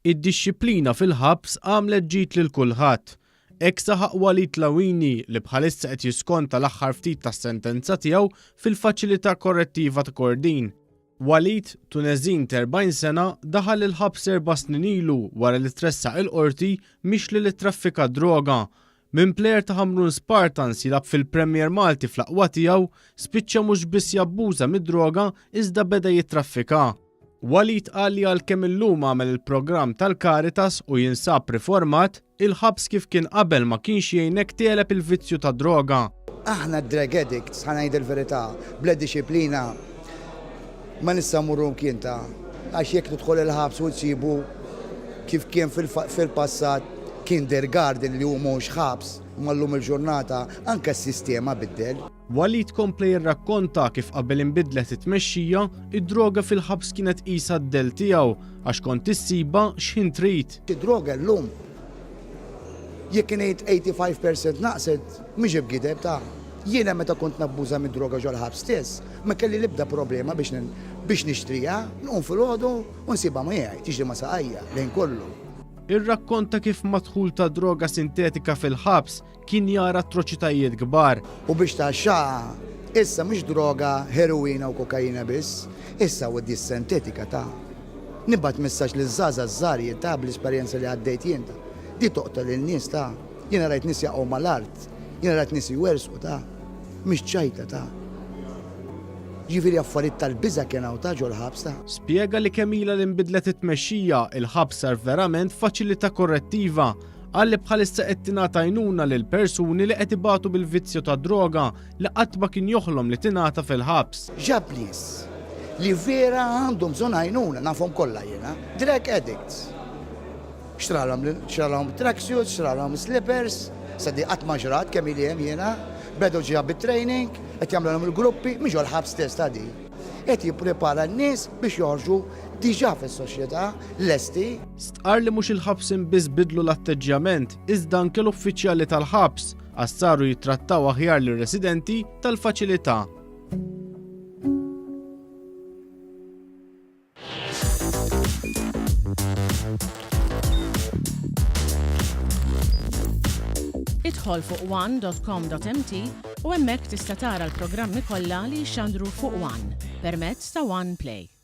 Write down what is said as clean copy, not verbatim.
Id-dixxiplina fil-ħabs għamlet ġid lil kulħadd. Hekk saħaq Walid Lawini li bħalissa qed jiskonta l-aħħar ftit tas-sentenza tiegħu fil-Faċilità Korrettiva ta' Kordin. Walid, Tuneżin t'40 sena, daħal il-ħabs erba' snin ilu wara li tressaq il-Qorti mixli li ttraffika d-droga. Minn plejer ta' Ħamrun Spartans jilgħab fil-Premier Malti fl-aqwa tiegħu, spiċċa mhux biss jabbuża mid-droga iżda beda jittraffika. Walid qal li għalkemm illum għamel il-programm tal-Caritas u jinsab riformat, il-ħabs kif kien qabel ma kienx jgħinek tegħleb il-vizzju tad-droga. Aħna d-drug addicts, ħa ngħid il-verità, bla dixxiplina ma nistgħu mmorru mkien ta' għax jekk tidħol il-ħabs u tsibu kif kien fil-passat kindergarten li hu mhux ħabs, imma llum il-ġurnata anke s-sistema biddel. Walid kompla jirrakkonta kif qabel inbidlet it-tmexxija, id-droga fil-ħabs kienet qisha d-dell tiegħu għax kont issibha x'ħin trid. Id-droga llum jekk ngħid 85 percent naqset mhix b'gideb ta'. Jiena meta kont nabbuża mid-droga ġol-ħabs stess, ma kelli l-ebda problema biex biex nixtriha, nqum filgħodu u nsibha miegħi, tiġri ma' saqajja, l-ħin kollu. Irrakkonta kif mad-dħul ta' droga sintetika fil-ħabs, Kien jara atroċitajiet kbar. U biex tgħaxxaqha, issa mhux droga, heroina u kokaina biss, issa hawn dis-sentetika ta'. Nibgħat messaġġ liż-żgħażagħ żgħar jien ta' bl-esperjenza li għaddejt jien ta'. Di toqtol lin-nies ta'. Jiena rajt nies jaqgħu mal-art. Jiena rajt nies iwerżqu ta'. Mhix ċajta ta'. Jiġifieri affarijiet tal-biża' kien hawn ta' ġol-ħabs ta'. Spjega li kemm ilha li nbidlet it-tmexxija, il-ħabs sar verament faċilità korrettiva Qal li bħalissa qed tingħata għajnuna lil persuni li qed ibatu bil-vizzju tad-droga li qatt ma kien joħlom li tingħata fil-ħabs. Ġab nies li vera għandhom bżonn għajnuna, nafhom kollha jiena, drug addicts. Xtralhom xtralhom tracksuits, xtralhom slippers, sa di qatt ma ġrat kemm ili hemm jiena, bedew ġa bit-training, qed jagħmlulhom il-gruppi, mhux ġol-ħabs stess ta' di. Qed jipprepara n-nies biex joħorġu diġà fis-soċjetà lesti. Stqarr li mhux il-ħabsin biss bidlu l-atteġġjament iżda anke l-uffiċjali tal-ħabs għax saru jittrattaw aħjar lir-residenti tal-faċilità. Idħol fuq one.com.mt u hemmhekk tista' tara l-programmi kollha li jixxandru fuq One permezz ta' One Play.